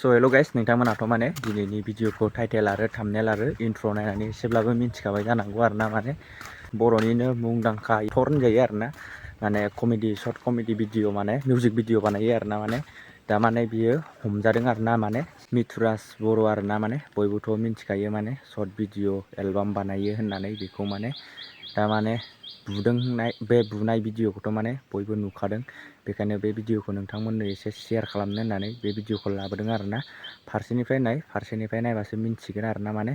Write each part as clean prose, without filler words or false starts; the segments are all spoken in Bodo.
हेल' गाइस नोंथांमोनाथ' माने दिनैनि भिडिअखौ टाइटेल आरो थाम्बनेल आरो इन्ट्र नायनानै एसेब्लाबो मिन्थिखाबाय जानांगौ आरोना माने बर'निनो मुंदांखा एक्टर होनजायो आरोना माने कमेडि सर्ट कमेडि भिडिअ माने मिउजिक भिडिअ बानायो आरोना माने दा माने बियो हमजादों आरोना माने मिथुराज बर' आरोना माने बयबोथ' मिन्थिखायो माने सर्ट भिडिअ एलबाम बानायो होननानै बेखौ माने दा माने बे बुनाय भिडिअखौथ' माने बयबो नुखादों बेखायनो बे भिडिअखौ नोंथांमोननो एसे शेयार खालामनो होननानै बे भिडिअखौ लाबोदों आरोना फारसेनिफ्राय नायबासो मिन्थिगोन आरोना माने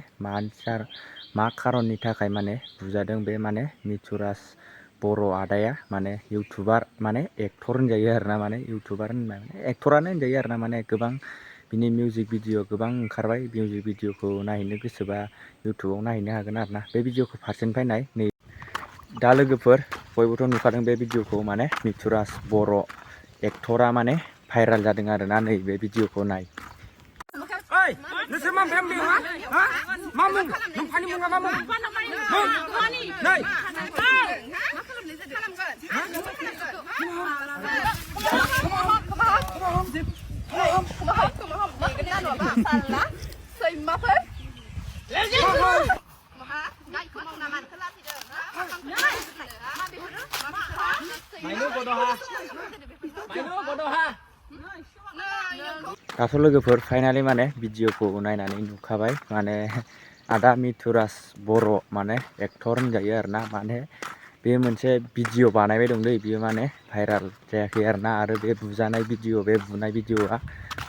मा खारननि थाखाय माने बुजादों बे माने मिथुराज बर' आदाया माने इउटुबार माने एक्टर होनजायो आरोना माने इउटुबार होननाय एक्टरानो होनजायो आरोना माने गोबां बिनि मिउजिक भिडिअ गोबां ओंखारबाय मिउजिक भिडिअखौ नायहैनो गोसोबा इउटुबाव नायहैनो हागोन आरोना बे भिडिअखौ फारसेनिफ्राय नै दा लोगोफोर बयबोथ' नुखादों बे भिडिअखौ माने मिथुराज बर' एक्टरा माने भाइराल जादों आरोना नै बे भिडिअखौ नाय Oi, nusir mam bem bem ha? Mamung, numpani munga mamung. Nei. दाथ' लोगोफोर फाइनालि माने भिडिअखौ नायनानै नुखाबाय माने आदा मिथुराज बर' माने एक्टर होनजायो आरोना माने बे मोनसे भिडिअ बानायबाय दंलै बियो माने भाइराल जायाखै आरोना आरो बे बुजानाय भिडिअ बे बुनाय भिडिअआ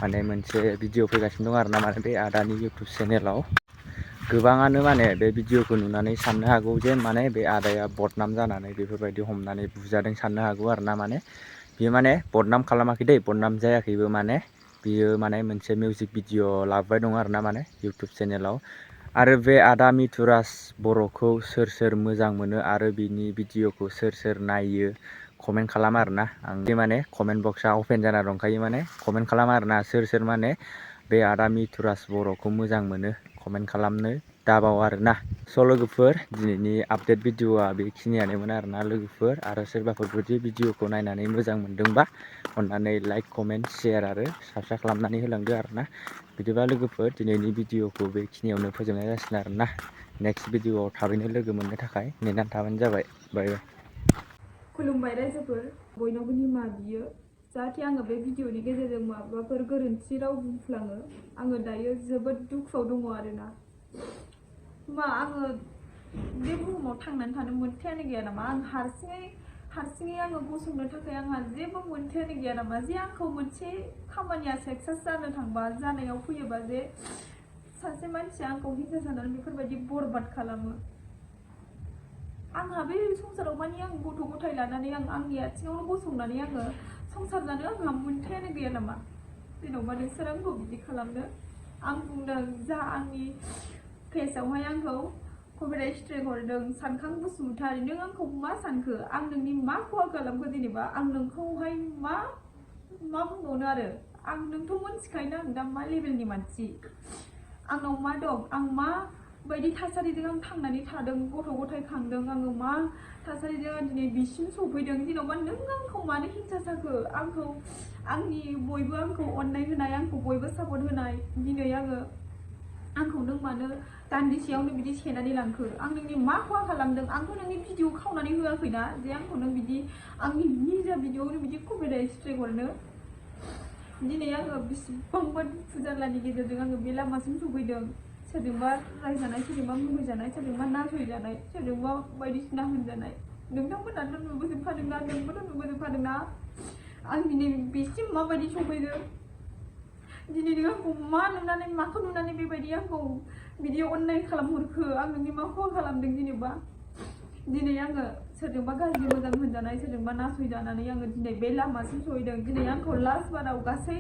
माने मोनसे भिडिअ फैगासिनो दं आरोना माने बे आदानि इउटुब चेनेलाव गोबाङानो माने बे भिडिअखौ नुनानै साननो हागौ जे माने बे आदाया बदनाम जानानै बेफोरबायदि हमनानै बुजादों साननो हागौ आरोना माने बियो माने बदनाम खालामाखै दै बदनाम जायाखैबो माने बियो माने मोनसे मिउजिक भिडिअ लाबोबाय दं आरोना माने इउटुब चेनेलाव आरो बे आदा मिथुराज बर'खौ सोर मोजां मोनो आरो बिनि भिडिअखौ सोर नायो कमेन्ट खालाम आरोना आं माने कमेन्ट बक्सआ अपेन जाना दंखायो माने कमेन्ट खालाम आरोना सोर माने बे आदा मिथुराज बर'खौ मोजां मोनो कमेन्ट खालामनो दाबाव आरोना स' लोगोफोर दिनैनि आपडेट भिडिअआ बेखिनियानोमोन आरोना लोगोफोर आरो सोरबाफोर जुदि भिडिअखौ नायनानै मोजां मोनदोंबा अन्नानै लाइक कमेन्ट शेयार आरो साबस्क्राइब खालामनानै होलांदो आरोना बिदिबा लोगोफोर दिनैनि भिडिअखौ बेखिनियावनो फोजोबनाय जासिगोन आरोना नेक्स्ट भिडिअआव थाबैनो लोगो मोननो थाखाय नेनानै थाबानो जाबाय बाय बाय खुलुमबाय रायजोफोर बयनावबो निमाहा बियो जाहाथे आङो बे भिडिअनि गेजेरजों माबाफोर गोरोन्थि राव बुंफ्लाङो आङो दायो जोबोद दुखुआव दङ आरोना आङो बे बुहुमाव थांनानै थानो मोन्थायानो गैया नामा आं हारसिङै आङो गसंनो थाखाय आंहा जेबो मोन्थायानो गैया नामा जे आंखौ मोनसे खामानिया साक्सेस जानो थांबा जानायाव फैयोबा जे सासे मानसिया आंखौ हिंसा जानानै बेफोरबायदि बरबाद खालामो आंहा बे संसाराव माने आं गथ' गथाय लानानै आंनि आथिङावनो गसंनानै आङो संसार जानो आंहा मोन्थायानो गैया नामा जेन'बा नोंसोर आंखौ बिदि खालामदो आं बुंदों जा आंनि पेजआवहाय आंखौ कपिराइट स्ट्राइक हरदों सानखां बसुमतारी नों आंखौ मा सानखो आं नोंनि मा खहा खालामखो जेनेबा आं नोंखौहाय मा बुंबावनो आरो आं नोंथ' मोनथिखायोना आं दा मा लेभेलनि मानसि आंनाव मा दं आं मा बायदि थासारिजों आं थांनानै थादों गथ' गथाय खांदों आङो मा थासारिजों आं दिनै बिसिम सफैदों जेन'बा नों आंखौ मानो हिंसा जाखो आंखौ आंनि बयबो आंखौ अननाय होनाय आंखौ बयबो सापर्ट होनाय दिनै आंखौ नों मानो दान्दिसेयावनो बिदि सेनानै लांखो आं नोंनि मा खहा खालामदों आंथ' नोंनि भिडिअ खावनानै होआखैना जे आंखौ नों बिदि आंनि निजा भिडिअआवनो बिदि कपिराइट स्ट्राइक हरनो दिनै आङो बेसेबांबा दुखु जारलानि गेजेरजों आङो बे लामासिम सफैदों सोरजोंबा रायजानाय सोरजोंबा मुगैजानाय सोरजोंबा नासयजानाय सोरजोंबा बायदिसिना होनजानाय नोंथांमोनाथ' नुबोजोबखादोंना नोंबोथ' नुबोजोबखादोंना आं दिनै बेसिम माबायदि सफैदों दिनै नों आंखौ मा नुनानै माखौ नुनानै बेबायदि आंखौ बिदि अननाय खालामहरखो आं नोंनि मा खहा खालामदों जेनेबा दिनै आङो सोरजोंबा गाज्रि मोजां होनजानाय सोरजोंबा नासयजानानै आङो दिनै बे लामासिम सहैदों दिनै आंखौ लास्ट बाराव गासै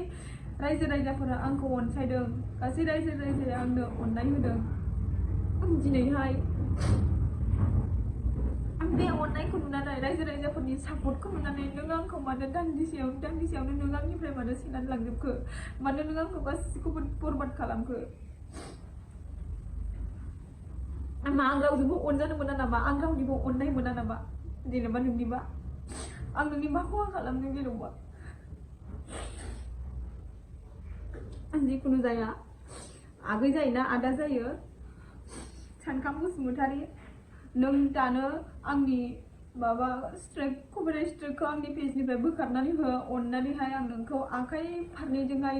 रायजो राजाफोरा आंखौ अनसायदों गासै रायजो राजाया आंनो अननाय होदों दिनैहाय आं बे अननायखौ नुनानै रायजो राजाफोरनि सापर्टखौ नुनानै नों आंखौ मानो दान्दिसेयावनो नों आंनिफ्राय मानो सेनानै लांजोबखो मानो नों आंखौ गासिखौबो बरबाद खालामखो आं रावजोंबो अनजानो मोना नामा आं रावनिबो अननाय मोना नामा जेनेबा नोंनिबा आं नोंनि मा खहा खालामदों जेनेबा जिखुनु जाया आगै जायोना आदा जायो सानखां बसुमतारी नों दानो आंनि माबा स्ट्राइक कभारेज स्ट्राइकखौ आंनि पेजनिफ्राय बोखारनानै हो अननानैहाय आं नोंखौ आखाइ फारनैजोंहाय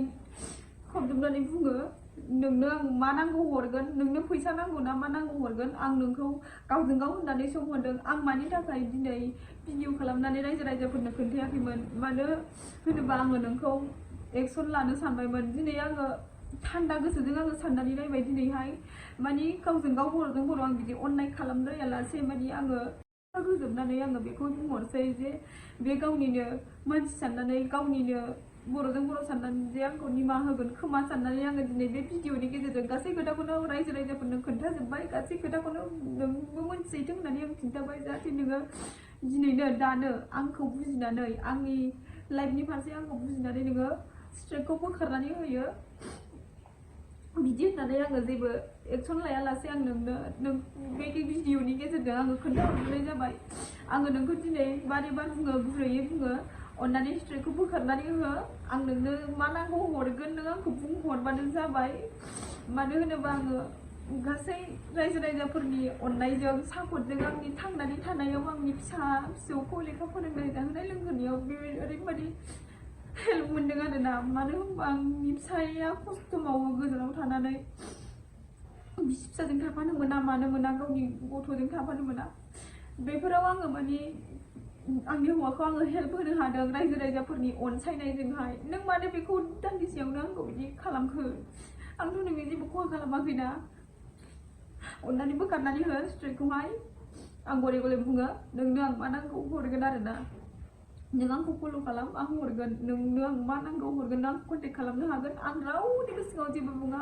खबजोबनानै बुङो नोंनो आं मा नांगौ हरगोन नोंनो फैसा नांगौ ना मा नांगौ हरगोन आं नोंखौ गावजों गाव होननानै सम होदों आं मानि थाखाय दिनै भिडिअ खालामनानै रायजो राजाफोरनो खोन्थायाखैमोन मानो होनोबा आङो नोंखौ एक्सन लानो सानबायमोन दिनै आङो थान्दा गोसोजों आङो साननानै नायबाय दिनैहाय मानि गावजों गाव बर'जों बर' आं बिदि अननाय खालामद्रायालासे मानि आङो होजोबनानै आङो बेखौ बुंहरसै जे बे गावनिनो मानसि साननानै गावनिनो बर'जों बर' साननानै जे आंखौ निमाहा होगोन खोमा साननानै आङो दिनै बे भिडिअनि गेजेरजों गासै खोथाखौनो रायजो राजाफोरनो खोन्थाजोब्बाय गासै खोथाखौनो नोंबो मोनथिहैथों होननानै आं खिन्थाबाय जाहाथे नोङो दिनैनो दानो आंखौ बुजिनानै आंनि लाइफनि फारसे आंखौ बुजिनानै नोङो स्ट्राइकखौ बोखारनानै होयो बिदि होननानै आङो जेबो एक्सन लायालासे आं नों बे भिडिअनि गेजेरजों आङो खोन्थाहरनाय जाबाय आङो नोंखौ दिनै बारे बार बुङो गुरैयै बुङो अननानै स्ट्राइकखौ बोखारनानै हो आं नोंनो मा नांगौ हरगोन नों आंखौ बुंहरबानो जाबाय मानो होनोबा आङो गासै रायजो राजाफोरनि अननायजों सापर्टजों आंनि थांनानै थानायाव आंनि फिसा फिसौखौ लेखा फोरोंनाय जाहोनाय लोंहोनायाव बे ओरैबायदि हेल्प मोनदों आरोना मानो होनबा आंनि फिसाया खस्थ' मावो गोजानाव थानानै बिसि फिसाजों थाफानो मोना मानो मोना गावनि गथ'जों थाफानो मोना बेफोराव आङो माने आंनि हौवाखौ आङो हेल्प होनो हादों रायजो राजाफोरनि अनसायनायजोंहाय नों मानो बेखौ दान्दिसेयावनो आंखौ बिदि खालामखो आंथ' नोंनि जेबो खहा खालामाखैना अननानै बोखारनानै हो स्ट्राइकखौहाय आं गले गले बुङो नोंनो आं मा नांगौ हरगोन आरोना नों आंखौ फल' खालाम आं हरगोन नोंनो आं मा नांगौ हरगोन आं कन्टेक्ट खालामनो हागोन आं रावनिबो सिगाङाव जेबो बुङा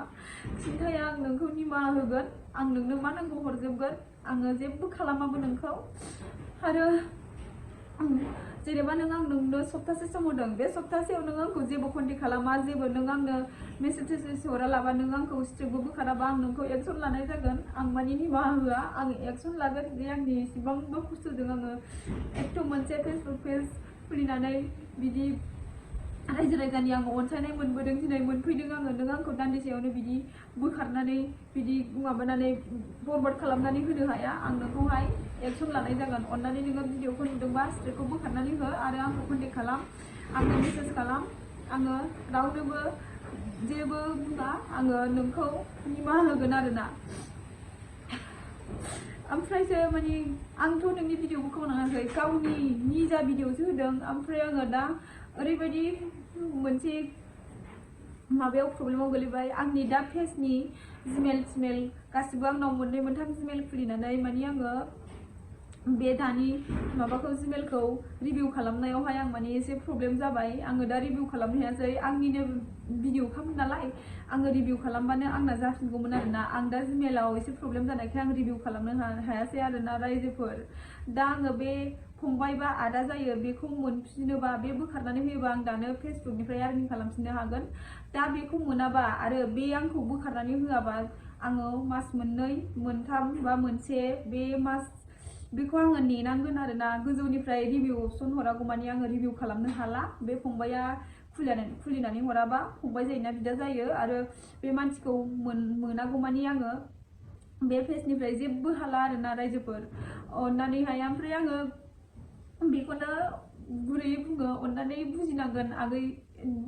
खिन्थाया आं नोंखौ निमाहा होगोन आं नोंनो मा नांगौ हरजोबगोन आङो जेबो खालामाबो नोंखौ आरो जेनेबा नों आं नोंनो सप्तासे सम होदों बे सप्तासेयाव नों आंखौ जेबो कन्टेक्ट खालामा जेबो नों आंनो मेसेज हरालाबा नों आंखौ स्ट्राइकबो बोखाराबा आं नोंखौ एक्सन लानाय जागोन आं मानि निमाहा होआ आं एक्सन लागोन जे आंनि इसिबांबो खस्थ'जों आङो एथ' मोनसे फेसबुक पेज खुलिनानै बिदि रायजो राजानि आङो अनसायनाय मोनबोदों दिनै मोनफैदों आङो नों आंखौ दान्दिसेयावनो बिदि बोखारनानै बिदि माबानानै फरवार्ड खालामनानै होनो हाया आं नोंखौहाय एक्सन लानाय जागोन अननानै नोङो भिडिअखौ नुदोंबा स्ट्राइकखौ बोखारनानै हो आरो आंखौ कन्टेक्ट खालाम आंनो मेसेज खालाम आङो रावनोबो जेबो बुङा आङो नोंखौ निमाहा होगोन आरोना ओमफ्रायसो माने आंथ' नोंनि भिडिअखौ खालामाखै गावनि निजा भिडिअसो होदों ओमफ्राय आङो दा ओरैबायदि मोनसे माबायाव प्रब्लेमाव गोलैबाय आंनि दा पेजनि जिमेल गासिबो आंनाव मोननै मोनथाम जिमेल खुलिनानै माने आङो बे दानि माबाखौ जिमेलखौ रिभिउ खालामनायावहाय आं माने एसे प्रब्लेम जाबाय आङो दा रिभिउ खालामनो हायासै आंनिनो भिडिअ खामोन नालाय आङो रिभिउ खालामबानो आंना जाफिनगौमोन आरोना आं दा जिमेलाव एसे प्रब्लेम जानायखाय आं रिभिउ खालामनो हायासै आरोना रायजोफोर दा आङो बे फंबाय बा आदा जायो बेखौ मोनफिनोबा बे बोखारनानै होयोबा आं दानो फेसबुकनिफ्राय आर्निं खालामफिननो हागोन दा बेखौ मोनाबा आरो बे आंखौ बोखारनानै होआबा आङो मास मोननै मोनथाम बा मोनसे बे मास बेखौ आङो नेनांगोन आरोना गोजौनिफ्राय रिभिउ अपसन हरागौमानि आङो रिभिउ खालामनो हाला बे फंबाया खुलिनानै हराबा फंबाय जायोना बिदा जायो आरो बे मानसिखौ मोनागौमानि आङो बे पेजनिफ्राय जेबो हाला आरोना रायजोफोर अननानैहाय ओमफ्राय आङो बेखौनो गुरैयै बुङो अननानै बुजिनांगोन आगै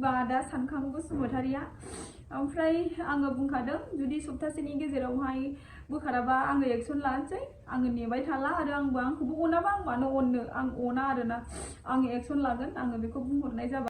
बा दा सानखां बसुमतारिया ओमफ्राय आङो बुंखादों जुदि सप्तासेनि गेजेरावहाय बोखाराबा आङो एक्सन लानोसै आङो नेबाय थाला आरो आंखौबो अनाबा आं मानो अननो आं अना आरोना आं एक्सन लागोन आङो बेखौ बुंहरनाय जाबाय